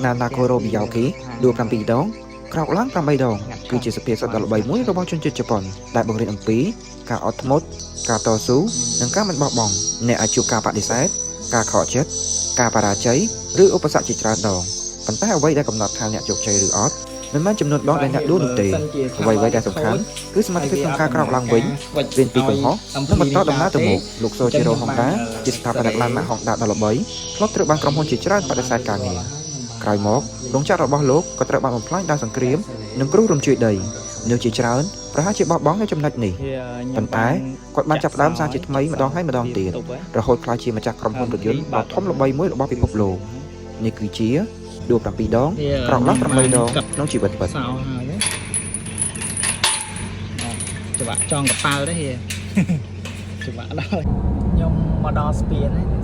ណាណាកូរ៉ូប៊ីយ៉ោគីដួល7ដងក្រោកឡើង8ដងគឺជាសុភាសិតដ៏ល្បីមួយរបស់ជនជាតិជប៉ុនដែលបង្រៀនអំពីការអត់ធ្មត់ការតស៊ូនិងការមិនបោះបង់អ្នកអាចជួបការបដិសេធការខកចិត្តការបរាជ័យឬឧបសគ្គជាច្រើនដងប៉ុន្តែអ្វីដែលកំណត់ថាអ្នកជោគជ័យឬអត់មិនមែនចំនួនដងដែលអ្នកដួលនោះទេអ្វីៗដែលសំខាន់គឺសមត្ថភាពក្នុងការក្រោកឡើងវិញរៀនពីកំហុសនិងបន្តដំណើរទៅមុខលោកសូជីរ៉ូហុងដាជាស្ថាបនិកឡានម៉ាក Honda ដ៏ល្បីធ្លាប់ត្រូវបានក្រុមហ៊ុនជាច្រើនបដិសេធការងារក្រោយមករោងចក្ររបស់លោកក៏ត្រូវបានបំផ្លាញដោយសង្គ្រាមនិងគ្រោះរំជួយដីមនុស្សជាច្រើនប្រហែលជាបោះបង់នៅចំណុចនេះប៉ុន្តែគាត់បានចាប់ផ្ដើមសារជាថ្មីម្ដងហើយម្ដងទៀតរហូតក្លាយជាម្ចាស់ក្រុមហ៊ុនរថយន្តដ៏ធំល្បីមួយរបស់ពិភពលោកនេះគឺជាដួល7ដងក្រោកឡើង8ដងក្នុងជីវិតពិត សោហើយណាច្បាក់ចង់កប៉ាល់ដែរហៀច្បាក់ដល់ខ្ញុំមកដល់ស្ពានហើយ។